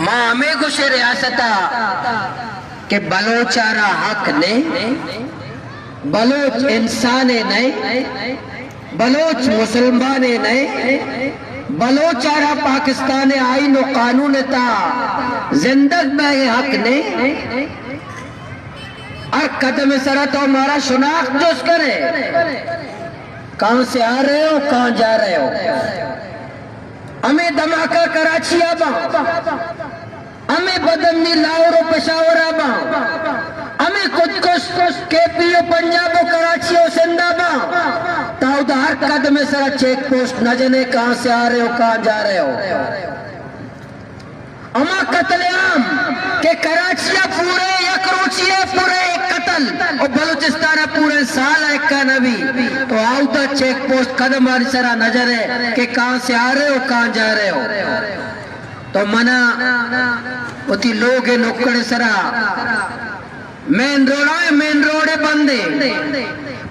ما ہمے گوشے ریاست ءَ کہ بلوچ ءَ را حق نے، بلوچ انسانے نئے، بلوچ مسلمانے نئے، بلوچ ءَ را پاکستان ءِ آئین و قانون ءِ تہا زندگ بئیگ ءِ حق نے۔ ہر قدم ءِ سرا تو مارا شناخت جست کنے، کہاں سے آ رہے ہو، کہاں جا رہے ہو۔ ہمے دھماکہ کراچی ءَ باں، ہمے بدامنی لاہور و پشاور ءَ باں، ہمے خودکش کے پی او پنجاب و کراچی و سندھ ءَ باں، تا اودا ہر قدم ءِ سرا چیک پوسٹ نہ جنے، کہاں سے آ رہے ہو، کہاں جا رہے ہو۔ ہما قتل عام کہ کراچی ءَ پورے یک روچی ءَ پورے قتل و بلوچستان ءَ پورے سال ءَ اکا نہ بی، تو آودا چیک پوسٹ قدمانی سرا نہ جنے کہ کہاں سے آ رہے ہو، کہاں جا رہے ہو۔ تو منا وتی لوگ ءِ نکڑ ءِ سرا مین روڈ ءَ، مین روڈ ءَ بند ایں،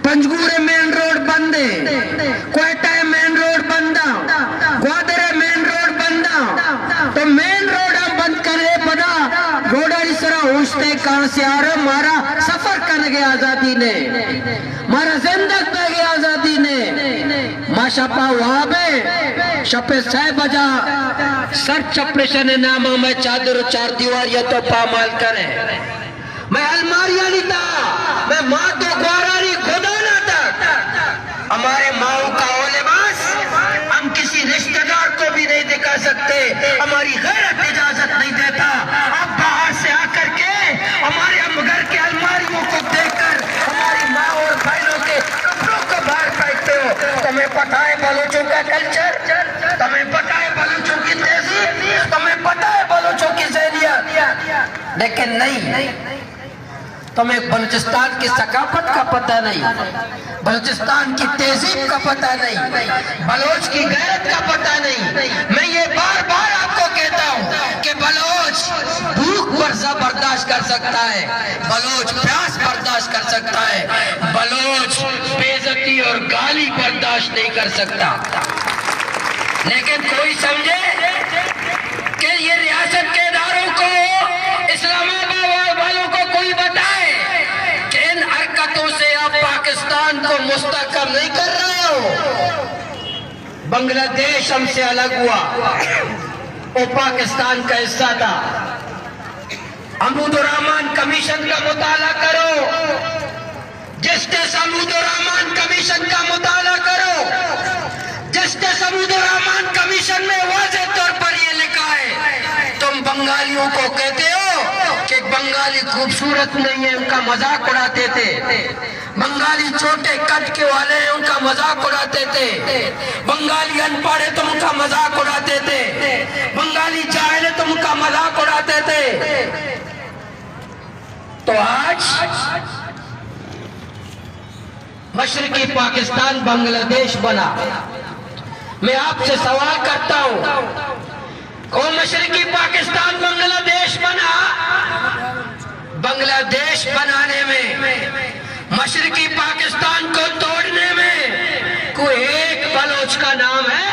پنجگور ءِ مین روڈ بند ایں، کوئٹہ ءِ مین روڈ بند ایں، گوادر ءِ مین روڈ بند ایں۔ تو مین روڈاں بند کنے، پدا روڈانی سرا اوشتے، کہاں سے آ رہے ہو، مارا سفر کنگ ءِ آزادی نے، مارا زندگ بیگ ءِ آزادی نے۔ ما شپا واب ایں، شپ ءِ سئے بجا سرچ آپریشن ءِ نام ءَ مئے چادر و چار دیواری ءَ تو پامال کرے۔ مئے الماریانی تہا، مئے مات و گوارانی گدانا تک ہمارے ماؤں کا وہ لباس ہم کسی رشتہ دار کو بھی نہیں دکھا سکتے۔ ہماری غیرت اجازت نہیں دیتا۔ آپ باہر سے آ کر کے ہمارے ہم گھر کے الماریوں کو دیکھ کر ہماری ماں اور بہنوں کے کپڑوں کو باہر پھینکتے ہو۔ تمہیں پتہ ہے بلوچوں کا کلچر؟ تمہیں پتہ ہے بلوچوں کی تہذیب؟ تمہیں پتہ ہے بلوچوں کی ذہنیت؟ لیکن نہیں، تمہیں بلوچستان کی ثقافت کا پتہ نہیں، بلوچستان کی تہذیب کا پتہ نہیں، بلوچ کی غیرت کا پتہ نہیں۔ میں یہ بار بار آپ کو کہتا ہوں کہ بلوچ بھوک برسا برداشت کر سکتا ہے، بلوچ پیاس برداشت کر سکتا ہے، بلوچ بے عزتی اور گالی برداشت نہیں کر سکتا۔ لیکن کوئی سمجھے کہ یہ ریاست کے اداروں کو، اسلام آباد والوں کو کوئی بتائے کہ ان حرکتوں سے آپ پاکستان کو مستحکم نہیں کر رہے ہو۔ بنگلہ دیش ہم سے الگ ہوا، وہ پاکستان کا حصہ تھا۔ حمود الرحمان کمیشن کا مطالعہ کرو، جسٹس حمود الرحمان کمیشن کا مطالعہ کرو۔ جسٹس حمود الرحمان کمیشن میں واضح طور پر یہ لکھا ہے، تم بنگالیوں کو کہتے ہو کہ بنگالی خوبصورت نہیں ہے، ان کا مذاق اڑاتے تھے۔ بنگالی چھوٹے قد کے والے ہیں، ان کا مذاق اڑاتے تھے۔ بنگالی ان پڑھ ہے، تم ان کا مذاق اڑاتے تھے۔ بنگالی جاہل ہے، تم ان کا مذاق اڑاتے تھے۔ تو آج مشرقی پاکستان بنگلہ دیش بنا۔ میں آپ سے سوال کرتا ہوں، او مشرقی پاکستان بنگلہ دیش بنا، بنگلہ دیش بنانے میں، مشرقی پاکستان کو توڑنے میں کوئی ایک بلوچ کا نام ہے؟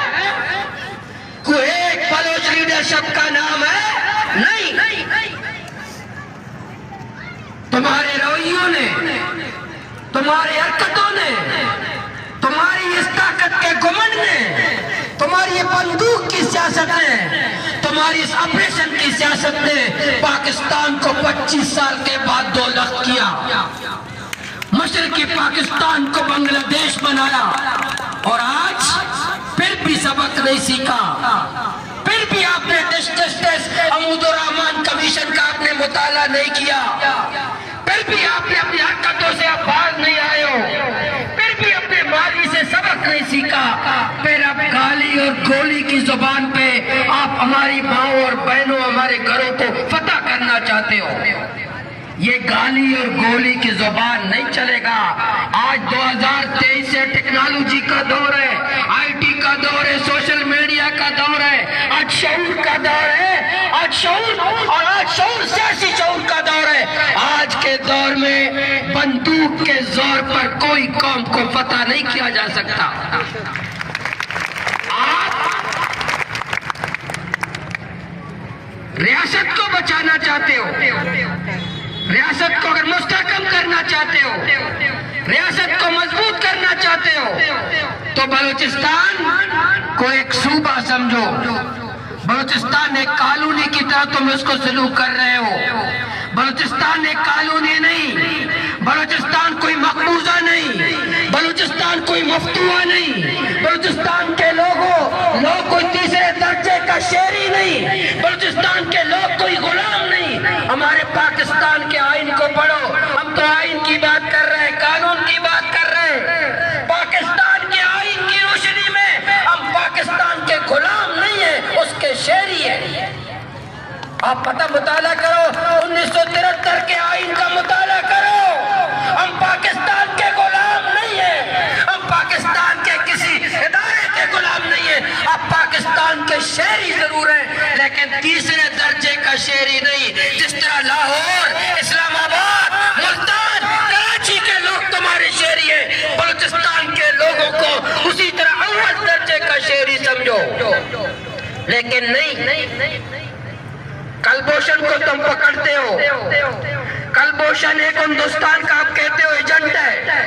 کوئی ایک بلوچ لیڈرشپ کا نام ہے؟ نہیں۔ تمہارے رویوں نے، تمہاری حرکتوں نے، تمہاری اس طاقت کے گھمنڈ نے، تمہاری یہ بندوق کی سیاست نے، تمہاری اس آپریشن کی سیاست نے پاکستان کو پچیس سال کے بعد دو لخت کیا۔ مشرقی پاکستان کو بنگلہ دیش بنایا اور آج پھر بھی سبق نہیں سیکھا، پھر بھی آپ نے جسٹس حمود الرحمان کمیشن کا آپ نے مطالعہ نہیں کیا، پھر بھی آپ نے اپنی حرکتوں سے آپ باز نہیں آئے ہو، پھر بھی اپنے ماضی سے سبق نہیں سیکھا، پھر اب گالی اور گولی کی زبان پہ آپ ہماری ماؤں اور بہنوں، ہمارے گھروں کو فتح کرنا چاہتے ہو۔ یہ گالی اور گولی کی زبان نہیں چلے گا۔ آج دو ہزار تئیس ہے، ٹیکنالوجی کا دور ہے، آئی ٹی کا دور ہے، سوشل میڈیا کا دور ہے، آج شعور کا دور ہے، آج شعور اور آج شعور، سیاسی شعور کا دور ہے۔ آج کے دور میں بندوق کے زور پر کوئی قوم کو فتح نہیں کیا جا سکتا۔ آپ ریاست کو بچانا چاہتے ہو، ریاست کو اگر مستحکم کرنا چاہتے ہو، ریاست کو مضبوط کرنا چاہتے ہو، تو بلوچستان کو ایک صوبہ سمجھو۔ بلوچستان ایک کالونی کی طرح تم اس کو سلوک کر رہے ہو۔ بلوچستان ایک کالونی نہیں، بلوچستان کوئی مقبوضہ نہیں، بلوچستان کوئی مفتوحہ نہیں۔ بلوچستان کے لوگوں، لوگ کوئی تیسرے درجے کا شہری نہیں۔ بلوچستان کے لوگ کوئی غلام نہیں۔ ہمارے پاکستان کے آئین کو پڑھو، ہم تو آئین کی بات کر رہے ہیں، قانون کی بات کر رہے ہیں۔ پاکستان کے آئین کی روشنی میں ہم پاکستان کے غلام نہیں ہیں، اس کے شہری ہیں۔ آپ پتہ مطالعہ کرو، انیس سو ترہتر کے آئین کا مطالعہ کرو۔ ہم پاکستان کے غلام نہیں ہیں، ہم پاکستان کے کسی ادارے کے غلام نہیں ہیں۔ آپ پاکستان کے شہری ضرور ہیں، لیکن تیسرے درجے کا شہری نہیں۔ جس طرح لاہور، اسلام آباد، ملتان، کراچی کے لوگ تمہارے شہری ہیں، بلوچستان کے لوگوں کو اسی طرح اول درجے کا شہری سمجھو۔ لیکن نہیں، کلبھوشن کو تم پکڑتے ہو۔ کلبھوشن ایک ہندوستان کا، آپ کہتے ہو، ایجنٹ ہے۔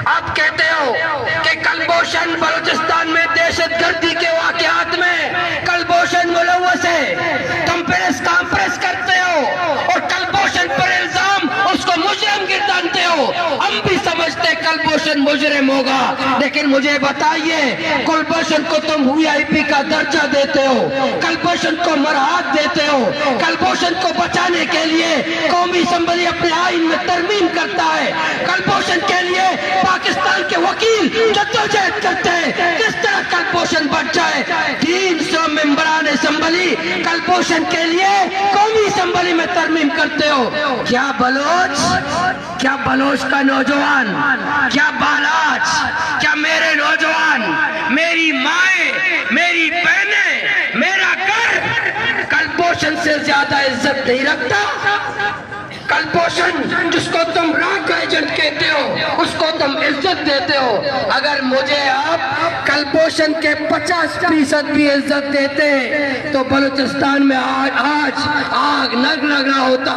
آپ کہتے ہو کہ کلبھوشن بلوچستان میں دہشت گردی کے واقعات میں کلبھوشن ملوث ہے۔ تم پریس کانفرنس کرتے ہو اور کلبھوشن پر الزام، اس کو مجرم گردانتے ہو۔ ہم بھی سمجھتے کلبھوشن مجرم ہوگا، لیکن مجھے بتائیے، کلبھوشن کو تم وی آئی پی کا درجہ دیتے ہو، کلبھوشن کو مراعات دیتے ہو، کلبھوشن کو بچانے کے لیے قومی اسمبلی اپنے آئین میں ترمیم کرتا ہے، کلبھوشن کے لیے پاکستان کے وکیل جدوجہد کرتے ہیں، کس طرح کلبھوشن بچ جائے؟ تین سو ممبران اسمبلی کلبھوشن کے لیے قومی اسمبلی میں ترمیم کرتے ہو۔ کیا بلوچ، کیا بلوچ کا نوجوان، کیا بالاچ، کیا میرے نوجوان، میری مائیں، میری بہنیں، میرا گھر کلبھوشن سے زیادہ عزت نہیں رکھتا؟ کلبھوشن جس کو تم راگ کا ایجنٹ کہتے ہو، اس کو تم عزت دیتے ہو۔ اگر مجھے آپ کلبھوشن کے پچاس فیصد بھی عزت دیتے تو بلوچستان میں آج، آج آگ نہ لگا ہوتا۔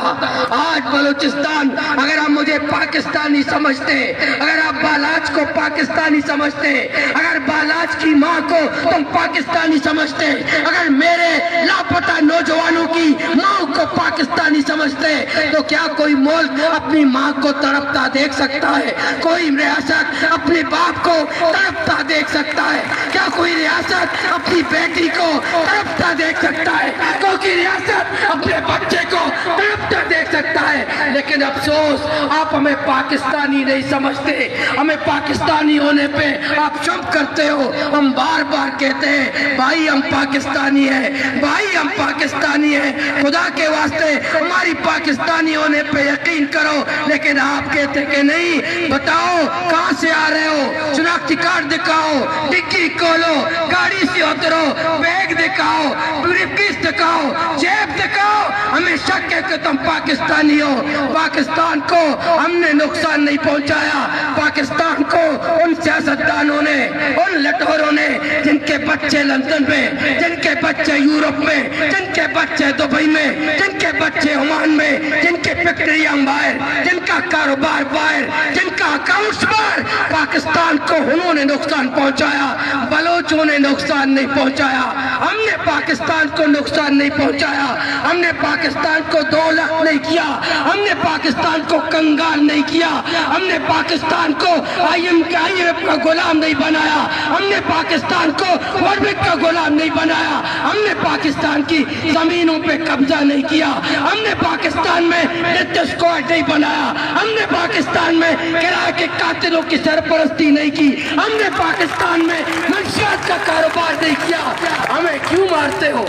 آج بلوچستان، اگر آپ مجھے پاکستانی سمجھتے، اگر آپ بالاچ کو پاکستانی سمجھتے، اگر بالاچ کی ماں کو تم پاکستانی سمجھتے، اگر میرے لاپتہ نوجوانوں کی ماں کو پاکستانی سمجھتے، تو کیا کوئی ملک اپنی ماں کو تڑپتا دیکھ سکتا ہے؟ کوئی ریاست اپنے باپ کو تڑپتا دیکھ سکتا ہے؟ کیا کوئی ریاست اپنی بیٹی کو تڑپتا دیکھ سکتا ہے؟ کیونکہ ریاست اپنے بچے کو تڑپتا دیکھ سکتا ہے۔ لیکن افسوس، آپ ہمیں پاکستانی نہیں سمجھتے۔ ہمیں پاکستانی ہونے پہ آپ شرم کرتے ہو۔ ہم بار بار کہتے ہیں، بھائی ہم پاکستانی ہیں، بھائی ہم پاکستانی ہیں، خدا کے واسطے ہماری پاکستانی ہونے پہ یقین کرو۔ لیکن آپ کہتے کہ نہیں، بتاؤ کہاں سے آ رہے ہو، شناختی کارڈ دکھاؤ، ڈگی کھولو، گاڑی سے اترو، بیگ دکھاؤ، بریف کیس دکھاؤ، جیب دکھاؤ، ہمیں شک ہے کہ تم پاکستانی ہو۔ پاکستان کو ہم نے نقصان نہیں پہنچایا، پاکستان کو ان سیاستدانوں نے، ان لٹوروں نے، جن کے بچے لندن میں، جن کے بچے یورپ میں، جن کے بچے دبئی میں، جن کے بچے عمان میں، جن کے فیکٹریاں باہر، جن کا کاروبار باہر، جن کا اکاؤنٹس باہر، پاکستان کو انہوں نے نقصان پہنچایا، بلوچوں نے نقصان نہیں پہنچایا۔ ہم نے پاکستان کو نقصان نہیں پہنچایا، ہم نے پاکستان کو دو لاکھ نہیں کیا، ہم نے پاکستان کو کنگال نہیں کیا، ہم نے پاکستان کو I M, I M F کا غلام نہیں بنایا، ہم نے پاکستان کو ورلڈ بینک کا غلام نہیں بنایا، ہم نے پاکستان کی زمینوں پہ قبضہ نہیں کیا، ہم نے پاکستان میں ڈیتھ اسکواڈ نہیں بنایا، ہم نے پاکستان میں کرایہ کے قاتلوں کی سرپرستی نہیں کی، ہم نے پاکستان میں منشیات کا کاروبار نہیں کیا۔ ہمیں کیوں مارتے ہو؟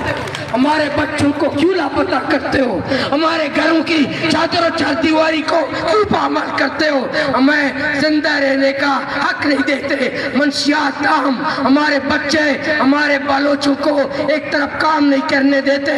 ہمارے بچوں کو کیوں لاپتہ کرتے ہو؟ ہمارے گھروں کی چادر و چاردیواری کو کیوں پامال کرتے ہو؟ ہمیں زندہ رہنے کا حق نہیں دیتے۔ منشیات عام، ہمارے بچے، ہمارے بلوچوں کو ایک طرف کام نہیں کرنے دیتے۔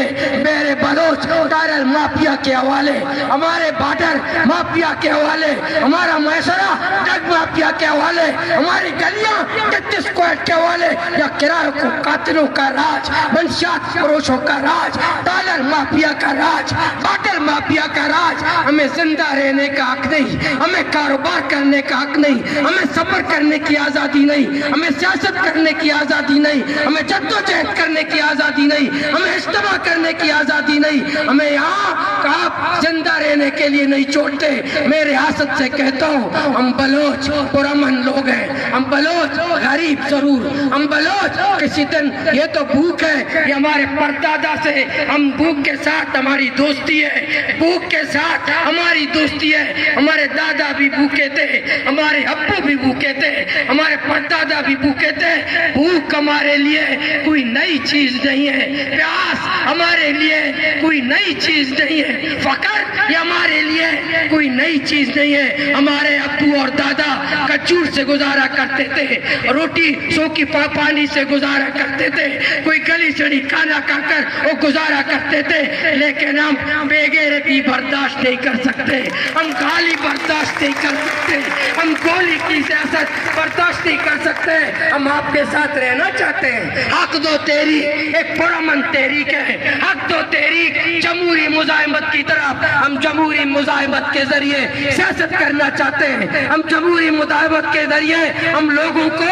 بحر بلوچ ٹائر مافیا کے حوالے، ہمارے بارڈر مافیا کے حوالے، ہمارا محاصرہ ڈرگ مافیا کے حوالے، ہماری گلیاں ڈیتھ اسکواڈ کے حوالے، یا کرایہ کے قاتلوں کا راج، منشیات فروشوں کا راج، ڈالر مافیا کا راج، باٹل مافیا کا راج۔ ہمیں زندہ رہنے کا حق نہیں، ہمیں کاروبار کرنے کا حق نہیں، ہمیں سفر کرنے کی آزادی نہیں، ہمیں سیاست کرنے کی آزادی نہیں، ہمیں جدوجہد کرنے کی آزادی نہیں، ہمیں اجتماع کرنے کی آزادی نہیں۔ ہمیں یہاں آپ زندہ رہنے کے لیے نہیں چھوڑتے۔ میں ریاست سے کہتا ہوں، ہم بلوچ پرامن لوگ ہیں، ہم بلوچ غریب ضرور، ہم بلوچ کسی دن، یہ تو بھوک ہے، یہ ہمارے پردادا سے، ہم بھوک کے ساتھ ہماری دوستی ہے، بھوک کے ساتھ ہماری دوستی ہے۔ ہمارے دادا بھی بھوکے تھے، ہمارے ابو بھی بھوکے تھے، ہمارے پردادا بھی بھوکے تھے۔ بھوک ہمارے لیے کوئی نئی چیز نہیں ہے، پیاس ہمارے لیے کوئی نئی چیز نہیں ہے، فقر یہ ہمارے لیے کوئی نئی چیز نہیں ہے۔ ہمارے ابو اور دادا کھجور سے گزارا کرتے تھے، روٹی سوکی پا-، پانی سے گزارا کرتے تھے، کوئی گلی سڑی کھانا کھا کر وہ گزارا کرتے تھے، لیکن ہم بے غیرتی برداشت نہیں کر سکتے، ہم گالی برداشت نہیں کر سکتے، ہم گولی کی سیاست برداشت نہیں کر سکتے۔ ہم آپ کے ساتھ رہنا چاہتے ہیں۔ حق دو تحریک ایک پرامن تحریک ہے۔ حق دو تحریک جمہوری مزاحمت کی طرف، ہم جمہوری مزاحمت کے ذریعے سیاست کرنا چاہتے ہیں، ہم جمہوری مزاحمت کے ذریعے ہم لوگوں کو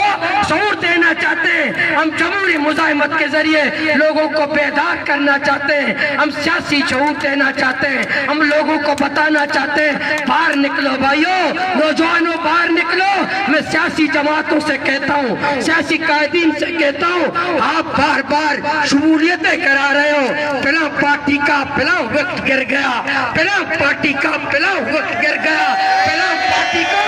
شعور دینا چاہتے ہیں، ہم جمہوری مزاحمت کے ذریعے لوگوں کو بیدار کرنا چاہتے ہیں، ہم سیاسی شعور دینا چاہتے ہیں، ہم لوگوں کو بتانا چاہتے ہیں، باہر نکلو بھائیو، نوجوانوں باہر نکلو۔ میں سیاسی جماعتوں سے کہتا ہوں، سیاسی قائدین سے کہتا ہوں، آپ بار بار شمولیتیں کرا رہے ہو، فلاں پارٹی کا فلاں وقت گر گیا، فلاں پارٹی کا فلاں وقت گر گیا، فلاں پارٹی کا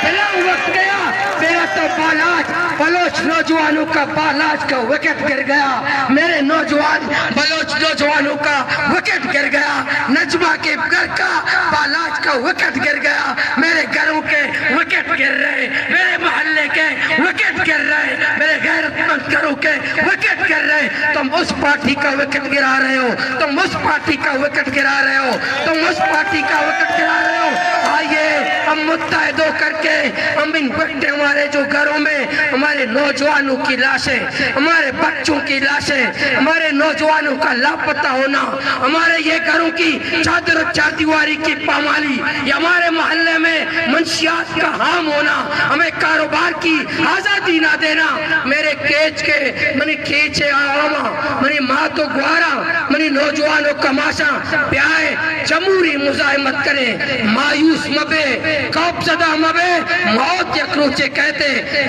فلاں وقت گیا۔ میرا تو بالاچ بلوچ نوجوانوں کا بالاچ کا وکٹ گر گیا، میرے نوجوان بلوچ نوجوانوں کا وکٹ گر گیا، نجمہ کے گھر کا بالاچ کا وکٹ گر گیا، میرے گھروں کے وکٹ گر رہے، میرے محلے کے وکٹ گر رہے، میرے غیرت مند گھروں کے وکٹ گر رہے۔ تم اس پارٹی کا وکٹ گرا رہے ہو، تم اس پارٹی کا وکٹ گرا رہے ہو، تم اس پارٹی کا وکٹ گرا رہے ہو۔ آئیے، ہم متحد ہو کر کے ہم ان وکٹ، ہمارے جو گھروں میں ہمارے نوجوانوں کی لاشیں، ہمارے بچوں کی لاشیں، ہمارے نوجوانوں کا لاپتہ ہونا، ہمارے یہ گھروں کی چادر و چاردیواری کی پامالی، یہ ہمارے محلے میں منشیات کا عام ہونا، ہمیں کاروبار کی آزادی نہ دینا۔ میرے کیچ کے، منی کیچ ءِ عواماں، منی مات و گواراں، منی نوجوان و کماشاں، بیائے جمہوری مزاحمت کریں، مایوس مبے، خوف زدہ مبے، موت یک روچے کئیت۔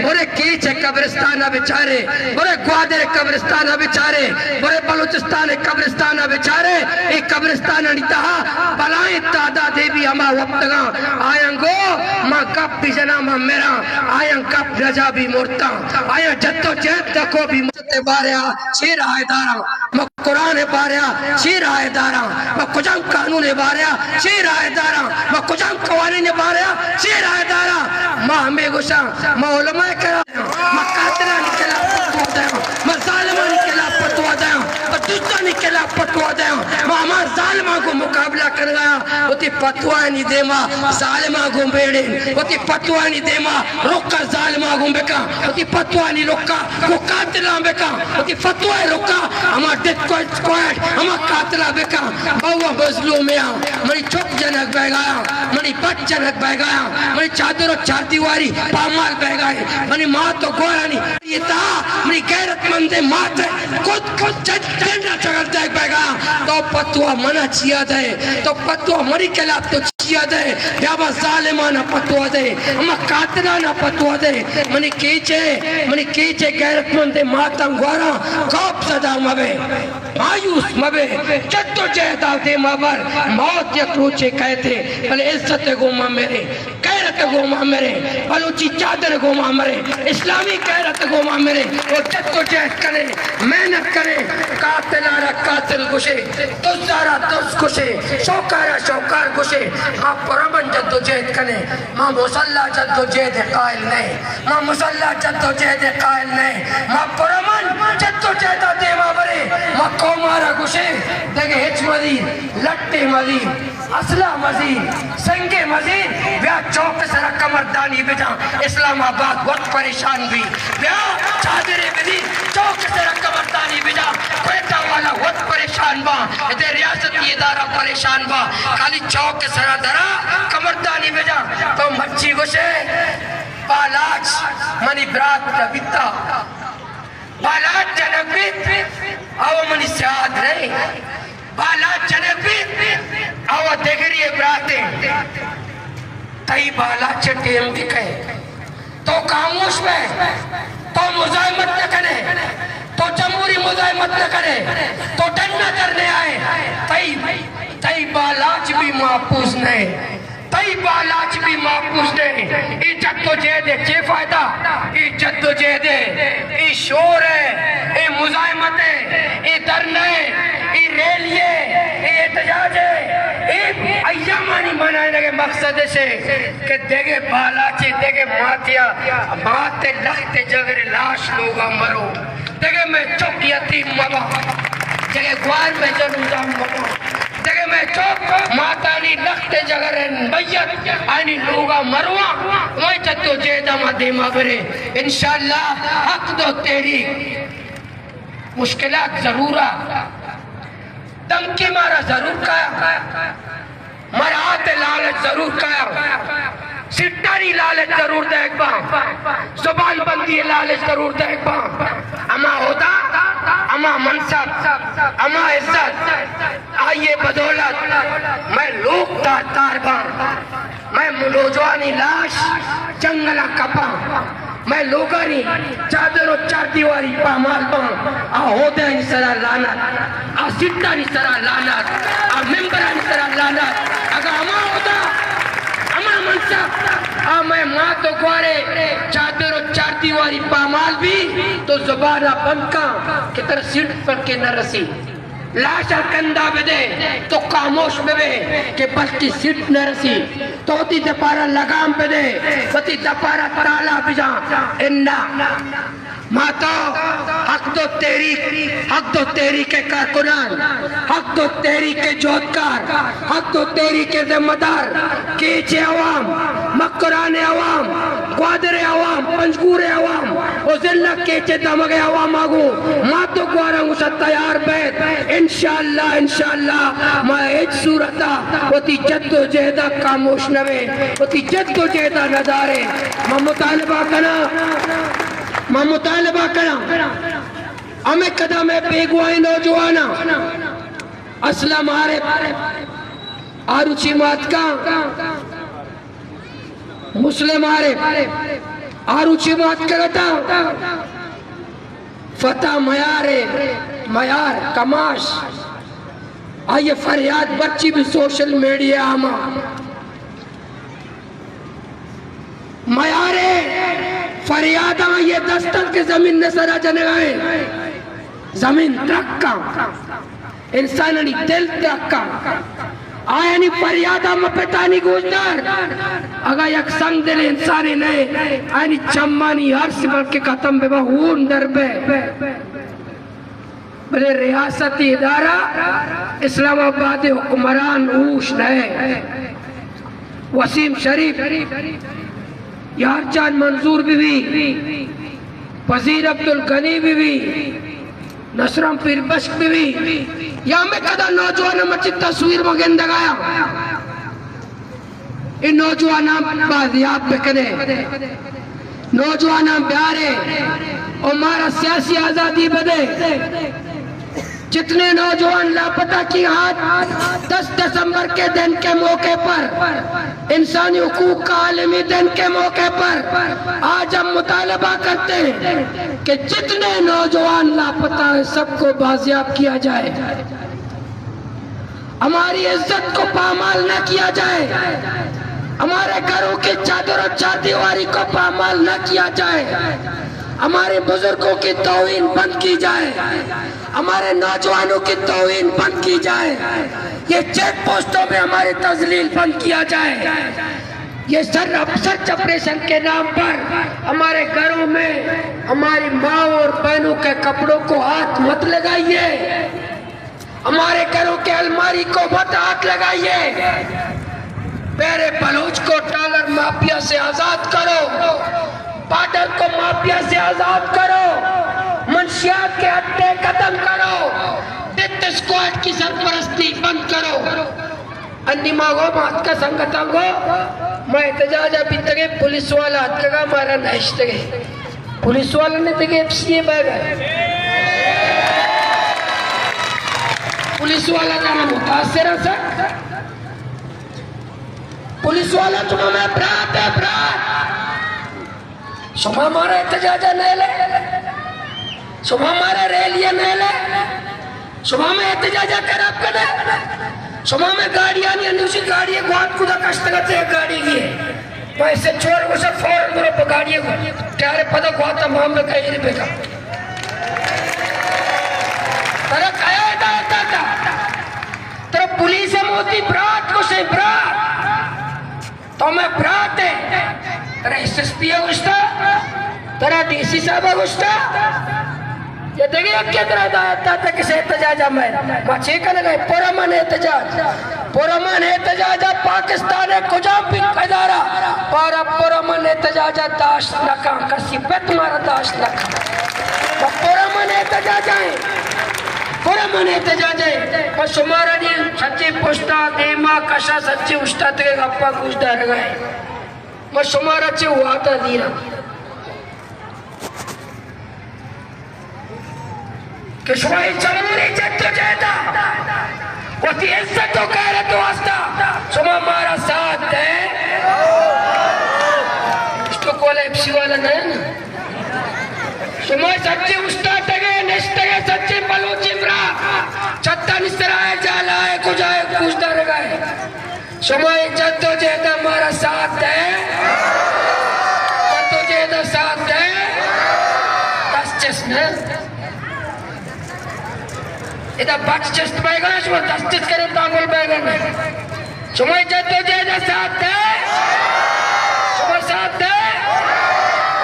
برے کیچ ءِ قبرستان ءَ بچارے، برے گوادر ءِ قبرستان ءَ بچارے، برے بلوچستان ءِ قبرستان ءَ بچارے، اے قبرستانانی تہا بلائیں تعدادے بھی ہما وپتگاں۔ آیاں گو ما گپ بجناں ما مراں، آیاں گپ نجا بھی مرتاں، آیاں جدوجہد نکو بھی۔ تے باریا چے رائے داراں؟ ما قرآن ءِ باریا چے رائے داراں؟ ما کجام قانون ءِ باریا چے رائے داراں؟ ما کجام قوانین ءِ باریا چے رائے داراں؟ ما ہمے گوشاں، ما علماء کرام، ما قاتلانی خلاف فتویٰ دیاں، ما ظالمانی خلاف فتویٰ دیاں، ما دزانی خلاف فتویٰ دیاں۔ ما ہما ظالماں گوں مقابلہ کنگایاں، وتی فتویٰانی دیما ظالماں گوں بیڑیں، وتی فتویٰانی دیما رکا ظالماں گوں بکاں، وتی فتویٰانی رکا گوں قاتلاں بکاں، وتی فتویٰ ءِ رکا ہما ڈیتھ اسکواڈ، ہما قاتلاں بکاں۔ ما مظلومے آں، منی چک جنگ بیگایاں، منی بچ جنگ بیگایاں، منی چادر و چاردیواری پامال بیگائیں، منی مات و گوارانی یہ تہا منی غیرت مندیں مات ءِ کت کت چنڈ ءَ چگل دیگ بیگایاں۔ تو فتویٰ منا چیا دئے؟ تو فتویٰ منی خلاف تو چیا دئے؟ بیا با ظالمانا فتویٰ دئے، ہما قاتلانا فتویٰ دئے۔ منی کیچ ءِ، منی کیچ ءِ غیرت مندیں ماتاں گواراں، خوف زدہ مبے، مایوس مبے، جدوجہد ءَ دیما بر، موت یک روچے کئیت، بلے عزت ءِ گوما مریں، غیرت ءِ گوما مریں، بلوچی چادر ءِ گوما مریں، اسلامی غیرت ءِ گوما مریں، و جدوجہد کنیں، محنت کنیں، قاتلارا قاتل گوشیں، دزارا دز گوشیں، شوکارا شوکار گوشیں۔ ما پرامن جدوجہد کنیں، ما مسلح جدوجہد ءِ قائل نئیں، ما مسلح جدوجہد ءِ قائل نئیں، ما پرامن جدوجہد ءَ دیما بریں۔ ما قومارا گوشیں، دگہ ہچ مزیر، لٹے مزیر، اسلحہ مزیر، سنگے مزیر، بیا چوک سرا کمردانی بجاں، اسلام آباد وت پریشان بی۔ بیا چادرے بدی، چوک سرا کمردانی بجاں، کوئٹہ والا وت پریشان باں۔ ادے ریاستی ادارہ پریشان باں۔ خالی چوک سرا درا کمردانی بجاں۔ تو مرچی گوشے بالاچ منی برات نہ بیتا۔ بالاچ جنک بیت، او منی سیاد نئے۔ بالاچ جنک بیت، او دگری براتے۔ تئی بالاچ ٹیم بکئے۔ تو خاموش بئے۔ تو مزاحمت نہ کنے۔ تو جمہوری مزاحمت نہ کنے۔ تو ڈن نہ کرنے آئے۔ تئی، تئی بالاچ بھی محفوظ نئے۔ تئی بالاچ بھی محفوظ نئے۔ اے جد و جہد ء چے فائدہ؟ اے جد و جہد ء، اے شور ء، اے مزاحمت ء، اے دھرنا ء، اے ریلی ء، اے احتجاج ء، اے ایامانی منائینگ ء مقصد اش کہ دگہ بالاچے، دگہ ماتیا، مات ء لخت ء جگر ء لاش لوگا مرو۔ دگہ مئے چک یتیم مباں، دگہ گوار مئے جنوزام مباں، دگہ مئے چک ماتانی لخت ء جگر ء میت آنی لوگا مرواں۔ مئے جد و جہد ء ما دیما بریں۔ انشاءاللہ حق دو تحریک مشکلات ضرور آ، دھمکی مارا ضرور کایا۔ مارا آتے لالچ ضرور کایا، سیٹانی لالچ ضرور دیگ باں، زبان بندی لالچ ضرور دیگ باں۔ اما عہدہ، اما منصب، اما عزت، آئیے بدولت مئے لوگ تار تار باں، مئے نوجوانی لاش جنگلاں کپاں۔ مئے لوگانی چادر و چاردیواری پامال باں۔ آ عہدہانی سرا لعنت، آ سیٹانی سرا لعنت، آ ممبرانی سرا لعنت۔ اگاں ہما عہدہ، ہما منصب، آ مئے مات و گوارے چادر و چاردیواری پامال بی، تو زبانا بند کن کہ ترا سیٹ پر کے نہ رسی۔ لاش ء کندا بدے، تو خاموش ببے کہ بلکہ سیٹ نہ رسی۔ تو وتی دپارا لگام بدے، وتی دپارا تالا بجاں۔ انا ما تو حق دو تحریک، حق دو تحریک ء کارکنان، حق دو تحریک ء جہدکار، حق دو تحریک ء ذمہ دار، کیچ ء عوام، مکران ء عوام، گوادر ء عوام، پنجگور ء عوام و ضلع کیچ ء دمگ ء عوام ء گوں ما تو گوارا گوشت تیار بیت۔ انشاءاللہ، انشاءاللہ ما ہچ صورت ء وتی جد و جہد ء خاموش نہ بیں، وتی جد و جہد ء نہ داریں۔ ما مطالبہ کناں، ما مطالبہ کناں، ہمے قدم ء بیگواہیں نوجواناں، اسلم عارف، آروچی ماتکاں، مسلم عارف، آروچی مات کرتا، فتح میار، میار کماش، آئیے فریاد برچی بھی سوشل میڈیا ہما میار فریاداں آئیے دستل کے زمین نے سرا جنگائیں، زمین ترکاں۔ انسانانی دل ترکاں۔ آیانی فریادا مپتانی گوشدار۔ اگاں یک سنگ دل انسانے نئے، آیانی چمانی ارس بلکہ ختم ببا، ہون در بئے۔ بلے ریاستی ادارہ اسلام آباد حکمران اوش نئے۔ وسیم شریف، یار جان منظور بی بی، وزیر عبدالغنی بی بی، نصران پیربشک بی بی، یا ہمے قدر نوجوان مرچی تصویر ما گندگ آیا۔ اے نوجواناں بازیاب بکنے، نوجواناں بیارے اور مارا سیاسی آزادی بدے۔ جتنے نوجوان لاپتہ کیے ہیں، دس دسمبر کے دن کے موقع پر، انسانی حقوق کا عالمی دن کے موقع پر آج ہم مطالبہ کرتے ہیں کہ جتنے نوجوان لاپتہ ہیں، سب کو بازیاب کیا جائے، ہماری عزت کو پامال نہ کیا جائے، ہمارے گھروں کی چادر اور چاردیواری کو پامال نہ کیا جائے، ہمارے بزرگوں کی توہین بند کی جائے، ہمارے نوجوانوں کی توہین بند کی جائے، یہ چیک پوسٹوں میں ہماری تذلیل بند کیا جائے، یہ سر، سرچ آپریشن کے نام پر ہمارے گھروں میں ہماری ماں اور بہنوں کے کپڑوں کو ہاتھ مت لگائیے، ہمارے گھروں کے الماری کو مت ہاتھ لگائیے۔ پیرے بلوچ کو ٹالر مافیا سے آزاد کرو، بارڈر کو مافیا سے آزاد کرو، منشیات کے اڈے ختم کرو، ڈیتھ اسکواڈ کی سرپرستی بند کرو۔ انی ما گو، ما اتکا سنگتاں گو، ما احتجاج ءَ بیتگیں، پولیس والا اتکگا مارا نہ اشتگے۔ پولیس والا نے دگہ ایف سی اے بیگ ءَ۔ پولیس والا ترا متاثر ایں سک۔ پولیس والا، شما مئے برات ئے، برات۔ شما مارا احتجاج ءَ نیلے، شما مارا ریلی ءَ نیلے، شما مئے احتجاج ءَ خراب کنے، شما مئے گاڑیانی انوشی گاڑی گوات کدا کشتگ ات، یک گاڑی گی۔ ما ایس ایچ او ءَ گوشت فوراً برو پہ گاڑی ٹائر پدا گوات ءَ معاملہ کئیر بکا۔ ترا کئے ہدایت داتا؟ ترا پولیس ءَ ما وتی برات گوشیں، برات۔ تو مئے برات ئے۔ ترا ایس ایس پی ءَ گوشتا؟ ترا ڈی سی صاحب ءَ گوشتا؟ یا دگہ یکے ترا ہدایت داتا کہ کسے احتجاج ءَ مئے؟ ما چے کنگا ایں؟ پرامن احتجاج۔ پرامن احتجاج ءَ پاکستان ءِ کجام بھی ادارہ پارا پرامن احتجاج ءَ داشت نہ کن، کسی پت مارا داشت نہ کن۔ ما پرامن احتجاج ءَ ایں۔ پرامن احتجاج ءَ، پہ شمارا نی سچیں پشتا دیما کشا سچیں اوشتاتگیں گپا گوش دارگا ایں۔ ما شمارا چہ وعدہ دیراں کہ شمئے جمہوری جدوجہد ءَ وتی عزت و غیرت واسطہ شما مارا ساتھ دے۔ اشتو کولا ایف سی والا نہ ایں نا؟ شما سچیں اوشتاتگے، نشتگے، سچیں بلوچیں برات، چھتانی سرا ئے، جالا ئے، کجا ئے، گوش دارگا ئے۔ شمئے جدوجہد ءَ مارا ساتھ دے، جدوجہد ءَ ساتھ دے۔ دست چست نہ۔ ادا بچ چست بیگا، شما دست چست کرے تامل بیگا نہ۔ شمئے جدوجہد ءَ ساتھ دے، شما ساتھ دے،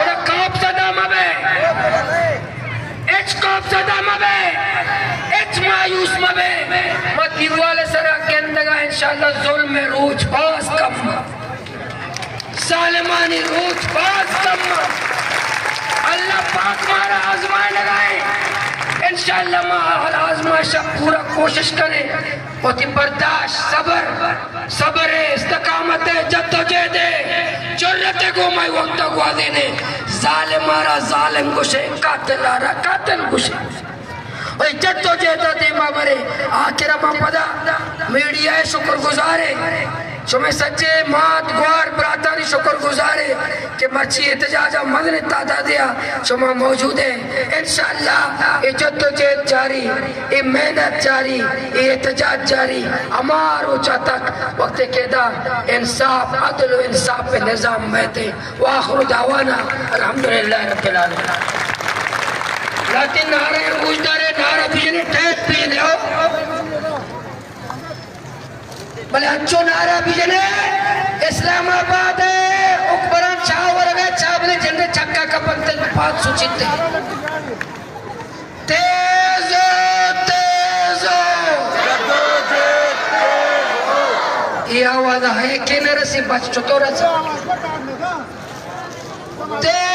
ادا خوف زدہ مبے، ہچ خوف زدہ مبے، ہچ مایوس مبے۔ ما دیوال ءِ سرا گندگا، انشاءاللہ ظلم ءِ روچ باز کم، ظالمانی روچ باز کم۔ اللہ پاک مارا آزمائینگا ایں، انشاءاللہ ما ہر آزمائش ءَ پورا کوشش کنیں۔ وتی برداشت، صبر، صبر ءِ، استقامت ءِ، جدوجہد ءِ، جرات ءِ گوما اے وقت ءَ گوازینیں۔ ظالم ءَ را ظالم گوشے، قاتل ءَ را قاتل گوشے۔ اے جدوجہد ءَ دیما برے۔ آخر ءَ ما پدا میڈیا ءِ شکر گزار ایں، شمئے سجیں مات گوار براتانی شکر گزار ایں کہ مرچی احتجاج ءَ مزنیں تعدادے ءَ شما موجود ایں۔ انشاءاللہ اے جدوجہد جاری، اے محنت جاری، اے احتجاج جاری، ہما روچا تک وقتے کہ ادا انصاف، عدل و انصاف ءِ نظام مئیت۔ وآخر دعوانا الحمدللہ رب العالمین۔ لہتیں نعرہ گوش دارے، نعرہ بجنے، ٹیپ بجنے، ہو۔ بلے انچو نعرہ بجنے، اسلام آباد ءِ حکمران چاہ ورگ ءَ، چاہ بلے جندے چکا کپنت، پاد سوچیت۔ تیز ہو، تیز ہو۔ اے آواز ہے کہ نہ رسی، بچ چطور رسی؟ تیز